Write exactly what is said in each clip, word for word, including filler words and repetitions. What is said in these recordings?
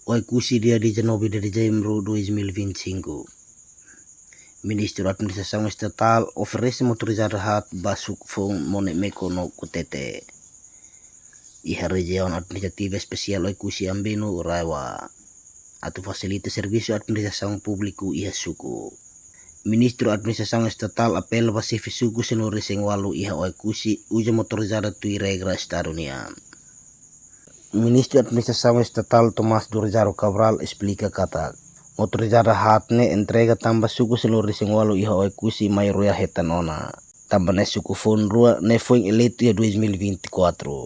Oekusi, dia dezanove de dezembro dois mil e vinte e cinco. Ministru Administrasaun Estatál oferese motorizada haat ba suku foun Mone Meko no Kutete, iha Rejiaun Administrativa Espesiál Oekusi Ambeno, RAEOA, atu fasilita servisu administrasaun públiku iha suku. Ministru Administrasaun Estatál apela ba xefe suku sanulu-resin-ualu iha Oekusi uza motorizada tuir regra estadu nian. Ministru Administrasaun Estatál Tomás Durjaro Cabral esplika katak motorizada haat ne'e entrega tanba suku sanulu-resin-ualu iha Oekusi maioria hetan ona. Tanba ne'e suku foun rua ne'e foin eleitu iha dois mil e vinte e quatro.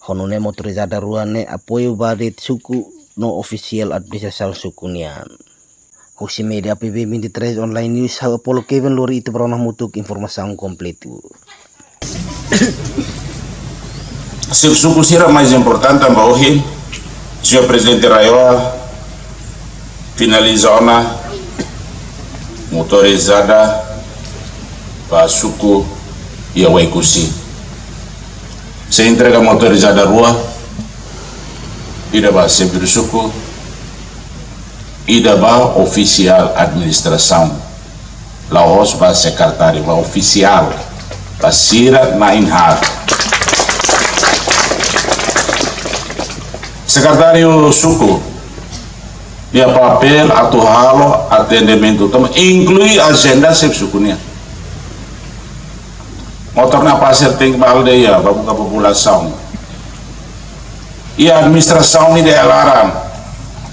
Ho nune'e motorizada rua ne'e apoiu ba de'it suku no ofisiál administrasaun suku nian. Husi média A P B vinte e três Online News, ha'u Apollo Kevin lori ita-boot rona hamutuk informasaun kompletu. Xefe suku sira, mais importante tanba ohin señór Prezidente RAEOA finaliza ona motorizada ba suku iha Oekusi. Sei entrega motorizada rua, ida ba xefe suku, ida ba ofisiál administrasaun. La'ós ba sekretáriu, ba ofisiál, ba sira na'in-haat. Sekretáriu suku, nia papél atu halo atendimentu tomak, inklui ajenda xefe suku nian. Motor na pasir tenke ba aldeia, ba buka populasaun. Iha administrasaun ida iha laran.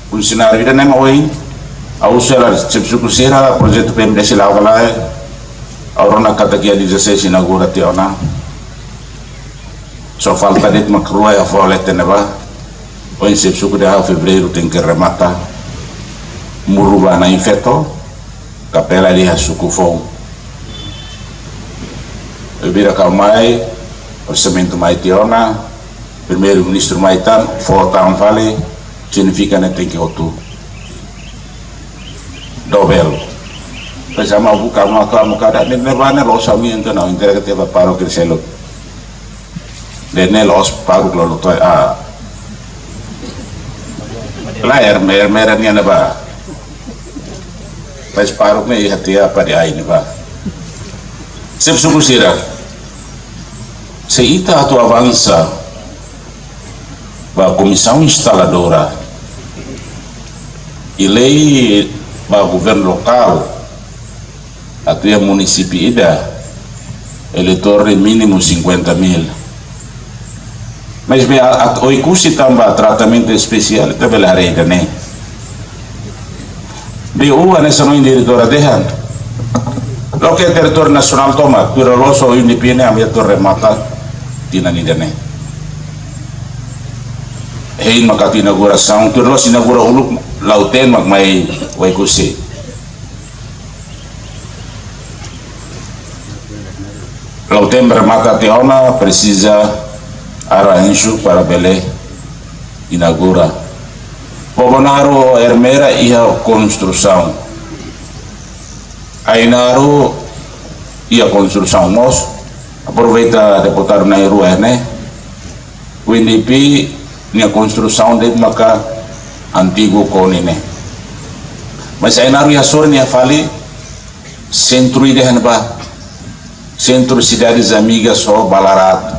Funsionáriu ida-ne'e mak ohin, ha'u husu hela xefe suku sira, projetu P M D S la'o ka lae, ha'u rona katak iha dezasseis inaugura tiha ona. Só falta de'it mak rua iha fó leten ne'ebá. Ohin xefe suku dehan fevereiru tenke remata. Muru ba na'in-feto, kapela dehan suku foun. Bira kau mai, orsamentu mai tiha ona, Primeiru-Ministru mai tan, fó tan fali, signifika ne'e tenke hotu dobel. Pois ha'u buka, ha'u buka, ha'u buka, ne'e, ne'e ba ne'e loos ami entaun, ha'u entrega tiha ba parókia seluk. Ne'e, ne'e loos pároku loloos to'o, ah. Lae, ermera, ermera nian ne'ebá. Pois pároku ne'e iha tiha apa di ai ne'ebá. Xefe suku sira, se ita atu avansa ba komisaun instaladora, i lei ba governu lokál, atu iha munisípiu ida, eleitór mínimu cinquenta mil. Maibé a, a, Oekusi tanba tratamentu espesiál, ita bele haree ida-ne'e. Be U N S no diretora dehan. Loke territóriu nasionál tomak, tuir loloos U N D P ne'e ami atu remata tinan ida-ne'e. Hein maka atu inaugurasaun, tuir loloos inaugura uluk, Lautém mak mai Oekusi. Lautém remata tiha ona, presiza arranju para bele inaugura. Bobonaro, ermera iha konstrusaun. Ainaro iha konstrusaun mós. Aproveita deputadu na'in-rua ne'e. U N D P nia konstrusaun de'it maka antigu koni ne'e. Mas Ainaro iha sorin iha fali sentru ida iha ne'ebá. Sentru Cidades Amigas ho Ballarat.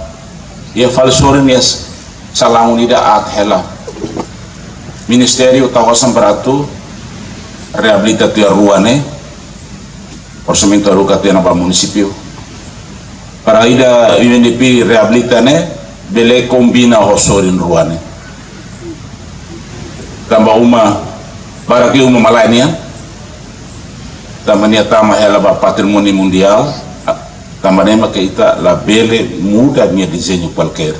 Iha fali sorin iha s-, salaun ida aat hela. Ministériu tau osan para atu reabilita tiha rua ne'e. Orsamentu haruka tiha ona ba munisípiu. Para ida U N D P reabilita ne'e, bele kombina ho sorin rua ne'e. Tanba uma, barak liu uma malae nian. Tanba nia tama hela ba patrimóniu mundiál. Tanba ne'e mak ita labele muda nia dezeñu kualkér.